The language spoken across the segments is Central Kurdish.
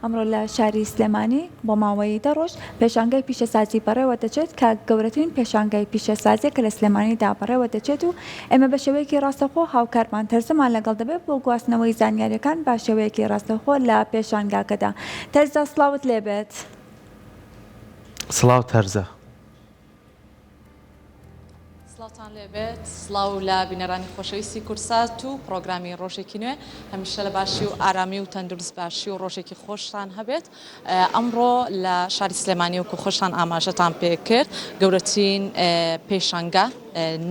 ئەمڕۆ لە شاری سلێمانی بۆ ماوەی دە ڕۆژ پێشانگای پیشەسازی بەڕێوە دەچێت کە گەورەترین پێشانگای پیشەسازیە کە لە سلێمانیدا بەڕێوە دەچێت و ئێمە بە شێوەیەکی ڕاستەوخۆ هاوکارمان تەرزەمان لەگەڵ دەبێت بۆ گواستنەوەی زانیاریەکان بە شێوەیەکی ڕاستەوخۆ لە پێشانگاکەدا. تەرزە سڵاوت لێبێت. سڵاو تەرزە. سڵاوتان لێبێت سڵاو لە بینەرانی خۆشەویستی کوردسات و پڕۆگرامی ڕۆژێکی نوێ هەمیشە لە باشی و ئارامی و تەندروست باشی و ڕۆژێکی خۆشتان هەبێت ئەمڕۆ لە شاری سلێمانی وەکو خۆشتان ئاماژەتان پێکرد گەورەترین پێشانگا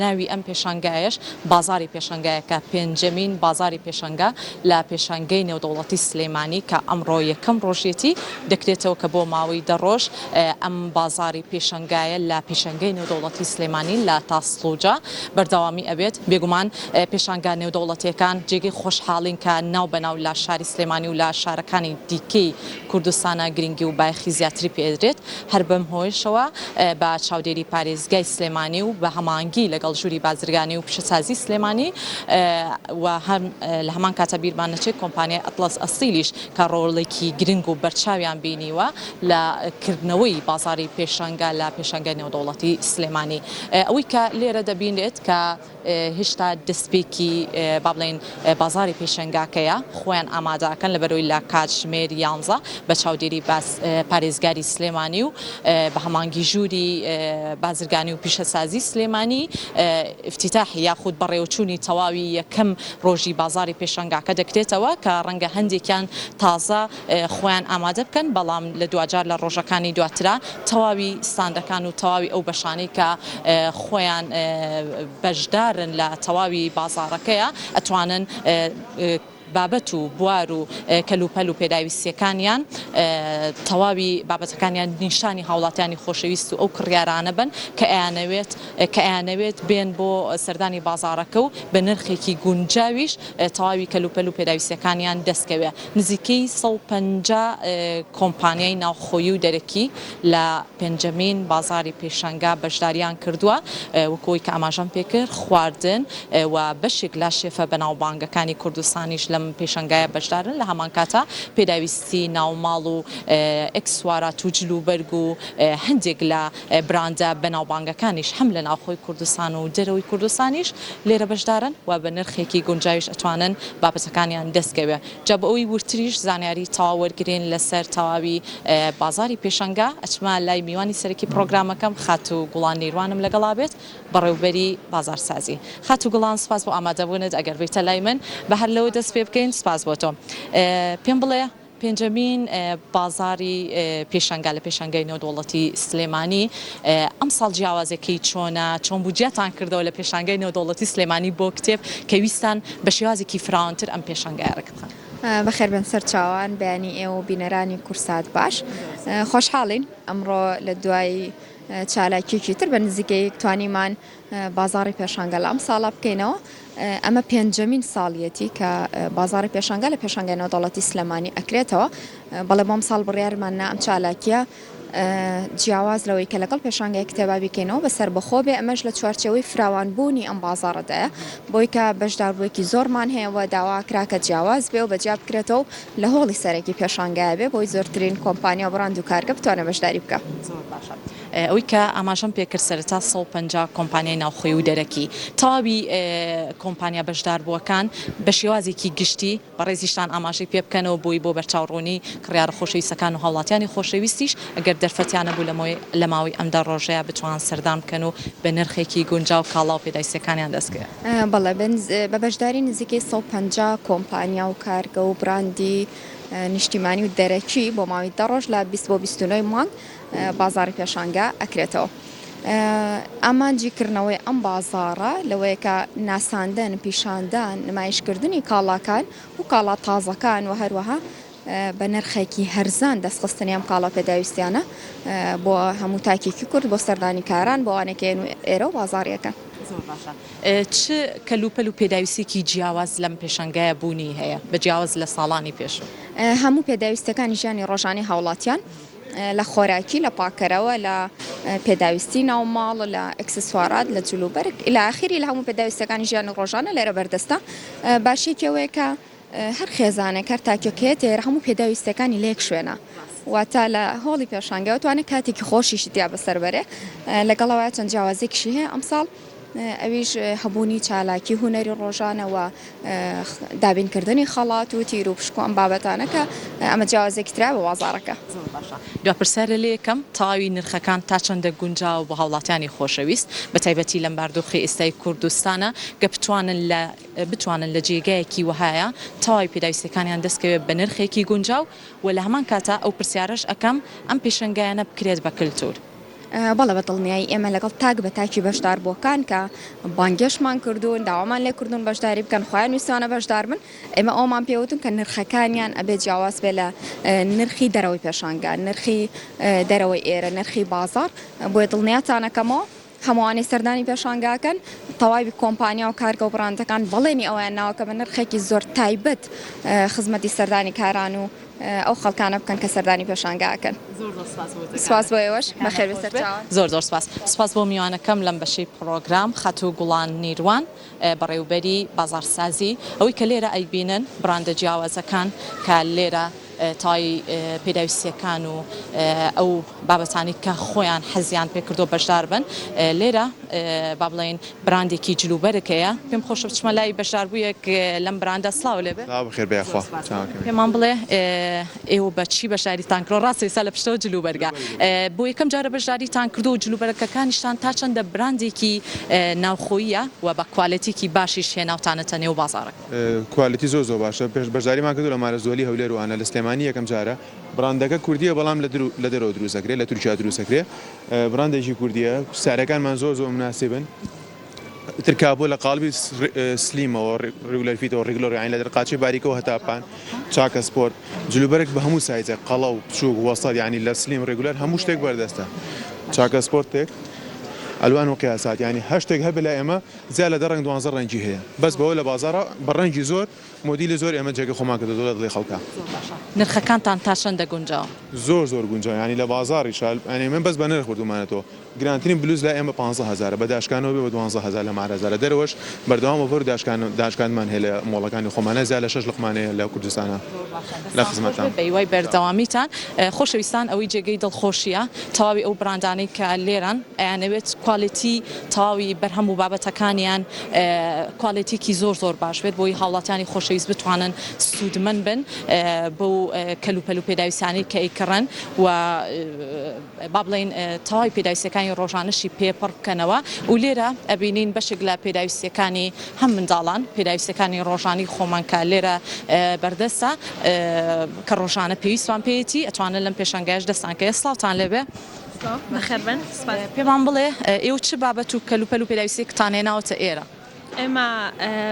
ناوی ئەم پێشانگایەش بازاڕی پێشانگایە کە پێنجەمین بازاڕی پێشانگا لە پێشانگەی نێودەوڵەتی سلێمانی کە ئەمڕۆ یەکەم ڕۆژیەتی دەکرێتەوە کە بۆ ماوەی دە ڕۆژ ئەم بازاڕی پێشانگایە لە پێشانگەی نێودەوڵەتی سلێمانی لە تاسڵوجە بەردەوامی ئەبێت بێگومان پێشانگا نێودەوڵەتیەکان جێگەی خۆشحاڵین کە ناو بەناو لە شاری سلێمانی و لە شارەکانی دیکەی کوردستانە گرنگی و بایەخی زیاتری پێدرێت هەر بەم هۆیەشەوە بە چاودێری پارێزگای سلێمانی و بە هەماهەنگی لەگەڵ ژووری بازرگانی و پیشەسازی سلێمانی و هەم لە هەمان کاتە بیرمان نەچێت کۆمپانیای ئەتڵەس ئەسیلیش کە ڕۆڵێکی گرنگ و بەرچاویان بینیوە لە کردنەوەی بازاڕی پێشانگا لە پێشانگای نێودەوڵەتی سلێمانی ئەوەی کە لێرە دەبینرێت کە هێشتا دەستپێکی با بڵێین بازاڕی پێشەنگاکەیە، خۆیان ئامادە ئەکەن لەبەرئەوەی لە کاتژمێر یانزە بە چاودێری پارێزگاری سلێمانی و بە هەمانگی ژووری بازرگانی و پیشەسازی سلێمانی ئیفتیتاحی یاخود بەڕێوەچوونی تەواوی یەکەم ڕۆژی بازاڕی پێشەنگاکە دەکرێتەوە کە ڕەنگە هەندێکیان تازە خۆیان ئامادە بکەن، بەڵام لە دواجار لە ڕۆژەکانی دواترا تەواوی ستاندەکان و تەواوی ئەو بەشانەی کە خۆیان بەشدارن لە تەواوی بازاڕەکەیا ئەتوانن بابەت و بوار و کەلوپەل و پێداویستیەکانیان تەواوی بابەتەکانیان نیشانی هاوڵاتیانی خۆشەویست و ئەو کڕیارانە بەن کە ئەیانەوێت کە ئەیانەوێت بێن بۆ سەردانی بازاڕەکە و بە نرخێکی گونجاویش تەواوی کەلوپەل و پێداویستیەکانیان دەستکەوێ. نزیکەی 150 کۆمپانیای ناوخۆیی و دەرەکی لە پێنجەمین بازاڕی پێشانگا بەشداریان کردووە، وەکو ئەوەی کە ئاماژەم پێکرد خواردن و بەشێک لە شێفە بەناوبانگەکانی کوردستانیش لەم پێشانگایە بەشدارن، لە هەمانکاتا پێداویستی ناوماڵ و ئێکسوارات و جلوبەرگ و هەندێک لە براندە بەناوبانگەکانیش هەم لە ناوخۆی کوردستان و دەرەوەی کوردستانیش لێرە بەشدارن و بە نرخێکی گونجاویش ئەتوانن بابەتەکانیان دەست کەوێ. جا بۆ ئەوەی وردتریش زانیاری تەواو وەرگرین لەسەر تەواوی بازاری پێشانگا ئەچمە لای میوانی سەرەکی پڕۆگرامەکەم خاتوو گوڵان نیروانم لەگەڵا بێت بەڕێوبەری بازارسازی. خاتوو گوڵان سوپاس بۆ ئامادەبوونت ئەگەر بێیتە لای من بە هەر لەوە دەست پێ بکەین سوپاس بۆ تۆ. پێم بڵێ پێنجەمین بازاڕی پێشانگا لە پێشانگای نێودەوڵەتی سلێمانی ئەمساڵ جیاوازەکەی چۆنە؟ چۆن بوو جیاتان کردەوە لە پێشانگای نێودەوڵەتی سلێمانی بۆ کتێب کە ویستان بە شێوازێکی فراوانتر ئەم پێشانگایە ڕێکبخەن؟ بەخێربێن سەرچاوان، بەیانی ئێوە و بینەرانی کورسات باش. خۆشحاڵین ئەمڕۆ لە دوای چالاکیەکی تر بە نزیکەیی توانیمان بازاڕی پێشانگا لە ئەمساڵا بکەینەوە، ئەمە پێنجەمین ساڵیەتی کە بازاڕی پێشانگا لە پێشانگای نێودەوڵەتی سلێمانی ئەکرێتەوە، بەڵێ بۆ ئەمساڵ بڕیارمان نا ئەم چالاکیە جیاواز لەوەی کە لەگەڵ پێشانگای کتێبا بیکەینەوە بە سەربەخۆ بێ، ئەمەش لە چوارچێوەی فراوانبوونی ئەم بازاڕەدایە، بۆی کە بەشداربووێکی زۆرمان هەیە و داوا کرا کە جیاواز بێ و بە جیا بکرێتەوە و لە هۆڵی سەرەکی پێشانگایە بێ بۆی زۆرترین کۆمپانیا و بڕاند و کارگە بتوانێ بەشداری بکا. زۆر باشە. ئەوەی کە ئاماژەم پێکرد سەرەتا 150 کۆمپانیای ناوخۆیی و دەرەکی تەواوی کۆمپانیا بەشداربووەکان بە شێوازێکی گشتی بەڕێزیشتان ئاماژەی پێ بکەنەوە بۆی بۆ بەرچاوڕوونی کڕیارە خۆشەویستەکان و هاوڵاتیانی خۆشەویستیش ئەگەر دەرفەتیان نەبوو لە ماوەی ئەم دە ڕۆژەیا بتوان سەردان بکەن و بە نرخێکی گونجاو کاڵا و پێداویستیەکانیان دەست کەوێت. بەڵێ بە بەشداری نزیکەی 150 کۆمپانیا و کارگە و براندی نیشتیمانی و دەرەکی بۆ ماوەی دە ڕۆژ لە 20 بۆ 29 مانگ بازاڕی پێشانگا ئەکرێتەوە. ئامانجی کردنەوەی ئەم بازاڕە لەوەیە کە ناساندن، پیشاندان، نمایشکردنی کاڵاکان و کاڵا تازەکان و هەروەها بە نرخێکی هەرزان دەستخستنی ئەم کاڵا پێداویستیانە بۆ هەموو تاکێکی کورد، بۆ سەردانیکاران، بۆ ئەوانەی کە یەن و ئێرە و بازاڕیەکەن. زۆر باشە. چ کەلوپەل و پێداویستیەکی جیاواز لەم پێشانگایە بوونی هەیە بە جیاواز لە ساڵانی پێشوو؟ هەموو پێداویستیەکانی ژیانی ڕۆژانەی هاوڵاتیان لە خۆراکی، لە پاککەرەوە، لە پێداویستی ناو ماڵ، لە ئێکسسوارات، لە جلوبەرگ، الی آخری لە هەموو پێداویستیەکانی ژیانی ڕۆژانە لێرە بەردەستە. باشیەکی ئەوەیە کە. هەر خێزانێک هەر تاکێک کە یەتە ئێرە هەموو پێداویستیەکانی لە یەک شوێنە واتە لە هۆڵی پێشانگەوە توانێت کاتێکی خۆشیشی تیا بەسەر بەرێ لەگەڵ ئەوەیە چەند جیاوازیەکیشی هەیە ئەمساڵ ئەویش هەبوونی چالاکی هونەری ڕۆژانە و دابینکردنی خەڵات و تیر و پشک و ئەم بابەتانە کە ئەمە جیاوازیەکی ترە بە بازاڕەکە. زۆر باشە دوا پرسیارە لێ یەکەم تەواوی نرخەکان تا چەندە گونجاوە بۆ هاوڵاتیانی خۆشەویست بە تایبەتی لەم باردۆخی ئێستای کوردستانە گە بتوانن لە بتوانن لە جێگایەکی وەهایە تەواوی پێداویستیەکانیان دەست کەوێت بە نرخێکی گونجاو و لە هەمان کاتا ئەو پرسیارەش ئەکەم ئەم پێشەنگایانە بکرێت بە کلتور. بەڵێ بە دڵنیایی ئێمە لەگەڵ تاک بە تاکی بەشداربووەکان کە بانگێشتمان کردوون داوامان لێ کردوون بەشداری بکەن خۆیان ویستوانە بەشدار بن ئێمە ئەومان پێ وتون کە نرخەکانیان ئەبێ جیاواز بێ لە نرخی دەرەوەی پێشانگا نرخی دەرەوەی ئێرە نرخی بازاڕ بۆیە دڵنیاتانەکەمەوە هەمووانەی سەردانی پێشانگاکەن، تەواوی کۆمپانیا و کارگە و بڕاندەکان بەڵێنی ئەوەیان ناوە کە بە نرخێکی زۆر تایبەت خزمەتی سەردانیکاران و ئەو خەڵکانە بکەن کە سەردانی پێشانگا ئەکەن. زۆر زۆر سپاس بۆ وتەکانت. سپاس بۆ ئێوەش. بەخێر بێی سەرچاوان. زۆر زۆر سپاس. سپاس بۆ میوانەکەم لەم بەشەی پڕۆگرام، خاتوو گوڵان نیروان، بەڕێوبەری بازاڕسازی. ئەوەی کە لێرە ئەیبینن بڕاندە جیاوازەکان کە لێرە تەواوی پێداویستییەکان و ئەو بابەتانەی کە خۆیان حەزیان پێکردووە بەشدار بن لێرە با بڵێین براندێکی جلوبەرگ هەیە پێم خۆشە بچمە لای بەشداربوویەک لەم براندە سڵاو لێبێ. سڵاو بەخێر بێ یاخوا چاوەکەمی. پێمان بڵێ ئێوە بە چی بەشداریتان کردووە ڕاستە ئێستا لە پشتەوە جلوبەرگە بۆ یەکەم جارە بەشداریتان کردووە و جلوبەرگەکانیشتان تا چەندە براندێکی ناوخۆییە و بە کوالێتیکی باشیش هێناوتانەتە نێو بازاڕەکە؟ کوالێتی زۆر زۆر باشە پێش بەشداریمان کردووە لە مارەزۆلی هەولێر و ئانە لە سلێمانی یەکەم جارە بڕاندەکە کوردیە بەڵام لە درو لە دەرەوە دروست ئەکرێ لە تورکیا دروست ئەکرێ بڕاندێکی کوردیە سعرەکانمان زۆر زۆر مناسبن تر کابۆ لە قاڵبی سلیمەوە regular fit ەوە regular یانی لە دەرقاچەی باریکەوە هەتا پان چاکە سپۆرت جلوبەرگ بە هەموو سایزێک قەڵەو بچووک وەسەت یانی لە slim regular هەموو شتێک بەردەستە چاکە سپۆرتێک ئەلوان و قیاسات یانی هەر شتێک هەبێ لای ئێمە جیا لە دە ڕەنگ دوانزە ڕەنگی هەیە بەس بەوە لە بازاڕا بە ڕەنگی زۆر مۆدیلی زۆر ئێمە جێگەی خۆمان کردۆتەوە لە دڵی خەڵکا. زۆر باشە نرخەکانتان تا چەندە گونجاوە؟ زۆر زۆر گونجاوە یانی لە بازاڕیشا یانی من بەس بە نرخ بردوومانەتەوە گرانترین بلوز لای ئێمە پانزە هەزارە بە داشکانەوە بێ بە دوانزە هەزار لە مارەزا لە دەرەوەش بەردەوام ئۆفەر و داشکان داشکاندمان هەیە لە مۆڵەکانی خۆمانا زیاد لە شەش لقمان هەیە لە کوردستانا زۆر باشە لە دەستان خۆش خزمەتتان. بێت بەهیوای بەردەوامیتان. خۆشەویستان ئەوەی جێگەی دڵخۆشیە تەواوی ئەو بڕاندانەی کە لێرەن ئەیانەوێت کوالێتی تەواوی بەرهەم و بابەتەکانیان کوالێتیکی زۆر زۆر باش بێت بۆی هاوڵاتیانی خۆشەویست بتوانن سوودمەند بن بەو کەلوپەل و پێداویستانەی کە ئەیکڕن و با بڵێین تەواوی پێداویستیەکانی ڕۆژانەشی پێ پڕ بکەنەوە و لێرە ئەبینین بەشێک لە پێداویستیەکانی هەم منداڵان پێداویستیەکانی ڕۆژانی خۆمان کە لێرە بەردەستە کە ڕۆژانە پێویستمان پێیەتی ئەتوانن لەم پێشانگایەش دەستان کەوێت سڵاوتان لێبێ. سڵاو، بەخێربێن، سوپاس. پێمان بڵێ ئێوە چ بابەت و کەلوپەل و پێداویستیەکتان هێناوەتە ئێرە؟ ئێمە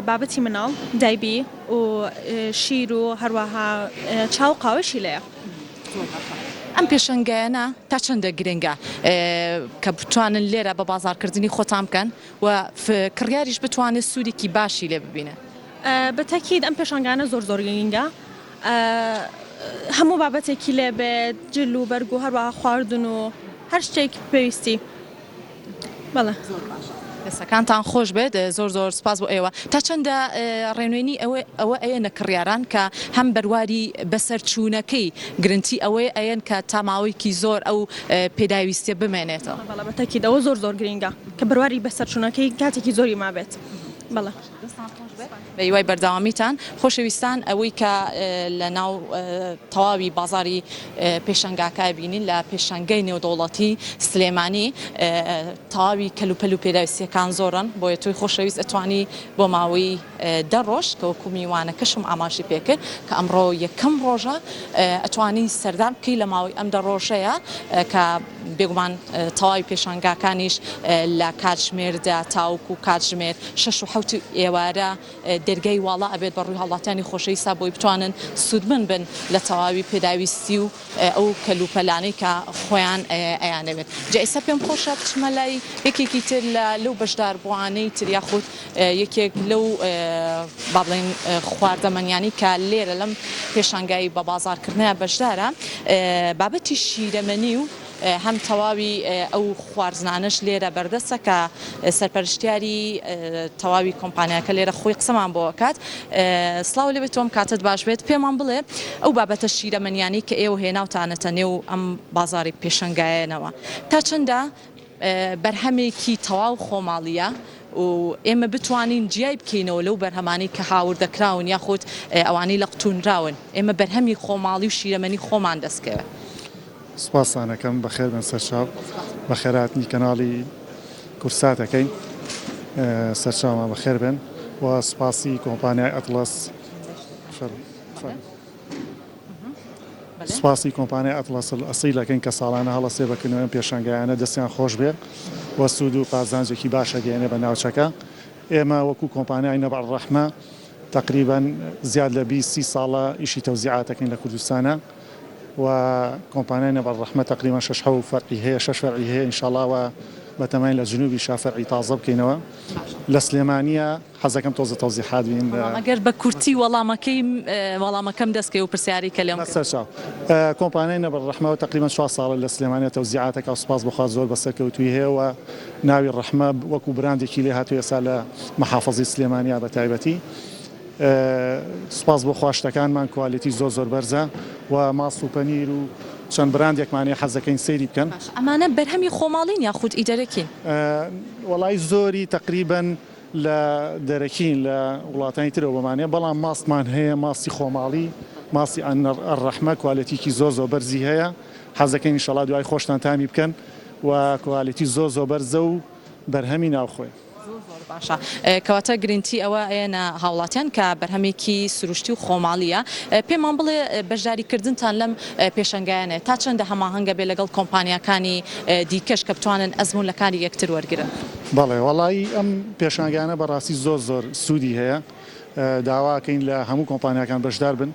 بابەتی مناڵ، دایبی و شیر و هەروەها چا و قاوەشی لێیە. زۆر باشە. ئەم پێشەنگایانە تا چەندە گرنگە کە بتوانن لێرە بە بازاڕکردنی خۆتان بکەن و کڕیاریش بتوانێت سوودێکی باشی لێ ببینێت؟ بە تەکید ئەم پێشانگانە زۆر زۆر گرنگە. هەموو بابەتێکی لێ بێت جل و بەرگ و هەروەها خواردن و هەر شتێک پێویستی. بەڵێ. زۆر باشە دەستەکانتان خۆش بێت زۆر زۆر سوپاس بۆ ئێوە تا چەندە ڕێنوێنی ئەوە ئەوە ئەیەنە کڕیاران کە هەم بەرواری بەسەرچوونەکەی گرنتی ئەوەی ئەیەن کە تا ماوەیەکی زۆر ئەو پێداویستیە بمێنێتەوە. بەڵێ بە تەکید ئەوە زۆر زۆر گرینگە کە بەرواری بەسەرچوونەکەی کاتێکی زۆری مابێت بەڵێ. دەستان خۆش بێت بە هیوای بەردەوامیتان خۆشەویستان ئەوەی کە لە ناو تەواوی بازاری پێشەنگاکە بینین لە پێشەنگای نێودەوڵەتی سلێمانی تەواوی کەلوپەل و پێداویستیەکان زۆرن بۆیە تۆی خۆشەویست ئەتوانی بۆ ماوەی دە ڕۆژ کە وەکو میوانەکەشم ئاماژی پێکرد کە ئەمڕۆ یەکەم ڕۆژە ئەتوانی سەردان بکەی لە ماوەی ئەم دە ڕۆژەیە کە بێگومان تەواوی پێشانگاکانیش لە کاتژمێر دە تاوەکو کاتژمێر شەش و حەوت ئێوارە دەرگای واڵا ئەبێت بە ڕووی هاوڵاتیانی خۆشەویستا بۆی بتوانن سوودمەند بن لە تەواوی پێداویستی و ئەو کەلوپەلانەی کە خۆیان ئەیانەوێت. جا ئێستا پێم خۆشە بچمە لای یەکێکی تر لە لەو بەشداربووانەی تر یاخود یەکێک لەو با بڵێین خواردەمەنیانەی کە لێرە لەم پێشانگای بە بازاڕکردنە بەشدارە بابەتی شیرەمەنی و هەم تەواوی ئەو خواردنانەش لێرە بەردەستە کە سەرپەرشتیاری تەواوی کۆمپانیاکە. کۆمپانیاکە لێرە خۆی قسەمان بۆ ئەکات. سڵاو لێبێت تۆم کاتت باش بێت پێمان بڵێ ئەو بابەتە شیرەمەنیانەی کە ئێوە هێناوتانەتە نێو ئەم بازاری پێشەنگایەنەوە تا چەندە بەرهەمێکی تەواو خۆماڵییە و ئێمە بتوانین جیای بکەینەوە لەو بەرهەمانەی کە هاوردەکراون یاخود ئەوانەی لە قوتونراون ئێمە بەرهەمی خۆماڵی و شیرەمەنی خۆمان دەستکەوێت. سوپاستان ئەکەم بەخێر بێن سەرچاو. بەخێرهاتنی کەناڵی کورسات ئەکەین سەرچاومان بەخێر بێن و سوپاسی کۆمپانیای ئەتڵەس سوپاسی کۆمپانیای ئەتڵەس ئەسیل ئەکەین کە ساڵانە هەڵەسێ بە کردنەوەی ئەم پێشانگایانە دەستیان خۆش بێ و سوود و قازانجێکی باش ئەگەیەنێ بە ناوچەکە ئێمە وەکو کۆمپانیای نەبع الرحمە تەقریبەن زیاد لە 20 سی ساڵە ئیشی تەوزیعات ئەکەین لە کوردستانە و کۆمپانیای نەبع الرحمە تەقریبەن شەش حەو فەرعی هەیە شەش فەرعی هەیە ئینشاڵا و بەتەماین لە جنوبیشا فەرعی تازە بکەینەوە لە سلێمانیە حەزەکەم تۆزە تەوزیحات بین لە. بەڵام ئەگەر بە کورتی وەڵامەکەی وەڵامەکەم دەست کەوی و پرسیارەی کە لێم کرد. سەرچاو. کۆمپانیای نەبع الرحمە تەقریبەن چوار ساڵە لە سلێمانیە تەوزیعات ئەکا و سوپاس بۆ خوا زۆر بە سەرکەوتوویی هەیە و ناوی ڕەحمە وەکوو براندێکی لێ هاتووە ئێستا لە مەحافەزەی سلێمانیە بە تایبەتی. سوپاس بۆ خوا شتەکانمان کوالێتی زۆر زۆر بەرزە و ماست و پەنیر و چەند براندێکمان هەیە حەز دەکەین سەیری بکەن. باشە ئەمانە بەرهەمی خۆماڵین یاخود ئی دەرەکین؟ وەڵایی زۆری تەقریبەن لە دەرەکین لە وڵاتانی ترەوە بۆمان هەیە بەڵام ماستمان هەیە ماستی خۆماڵی ماستی الرحمە کوالێتیکی زۆر زۆر بەرزی هەیە حەز دەکەین ئینشەڵا دوای خۆشتان تامی بکەن و کوالێتی زۆر زۆر بەرزە و بەرهەمی ناوخۆیە. زۆر زۆر باشە کەواتە گرنتی ئەوە ئەیەنە هاوڵاتیان کە بەرهەمێکی سروشتی و خۆماڵیە پێمان بڵێ بەشداری کردنتان لەم پێشەنگایانە تا چەندە هەماهەنگە بێ لەگەڵ کۆمپانیاکانی دیکەش کە بتوانن ئەزموون لە کاری یەکتر وەرگرن؟ بەڵێ وەڵایی ئەم پێشانگایانە بەڕاستی زۆر زۆر سوودی هەیە داواکەین لە هەموو کۆمپانیاکان بەشدار بن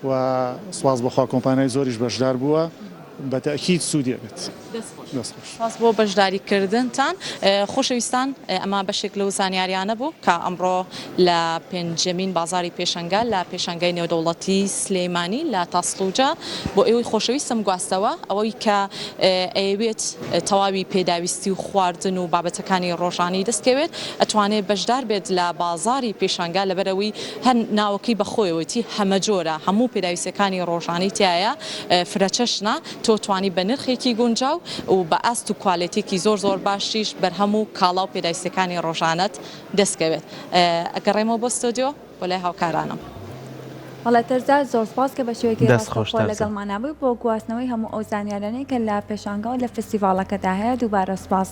و سوپاس بۆ خوا کۆمپانیای زۆریش بەشدار بووە بە تەئکید سوودی ئەبێت. دەست خۆش. سوپاس بۆ بەشداری کردنتان. خۆشەویستان ئەمە بەشێک لەو زانیاریانە بوو کە ئەمڕۆ لە پێنجەمین بازاری پێشەنگا لە پێشانگای نێودەوڵەتی سلێمانی لە تاسڵوجە بۆ ئێوەی خۆشەویستم گواستەوە ئەوەی کە ئەیەوێت تەواوی پێداویستی و خواردن و بابەتەکانی ڕۆژانەی دەستکەوێت ئەتوانێت بەشدار بێت لە بازاری پێشانگا لەبەرئەوەی هەر ناوەکەی بەخۆیەوەتی هەمەجۆرە هەموو پێداویستیەکانی ڕۆژانەی تیایە فرەچەشنە تۆ توانی بە نرخێکی گونجاو و بە ئاست و کوالێتیەکی زۆر زۆر باشیش بەرهەم و کاڵا و پێداویستیەکانی ڕۆژانەت دەستکەوێت ئەگەڕێمەوە بۆ ستۆدیۆ بۆ لای هاوکارانم. بەڵێ تەرزە زۆر سوپاس کە بە شێوەیەکی دەست خۆش ڕاستەوخۆ تەرزە. لەگەڵمانا بووی بۆ گواستنەوەی هەموو ئەو زانیاریانەی کە لە پێشانگا و لە فستیڤاڵەکەدا هەیە دووبارە سوپاس.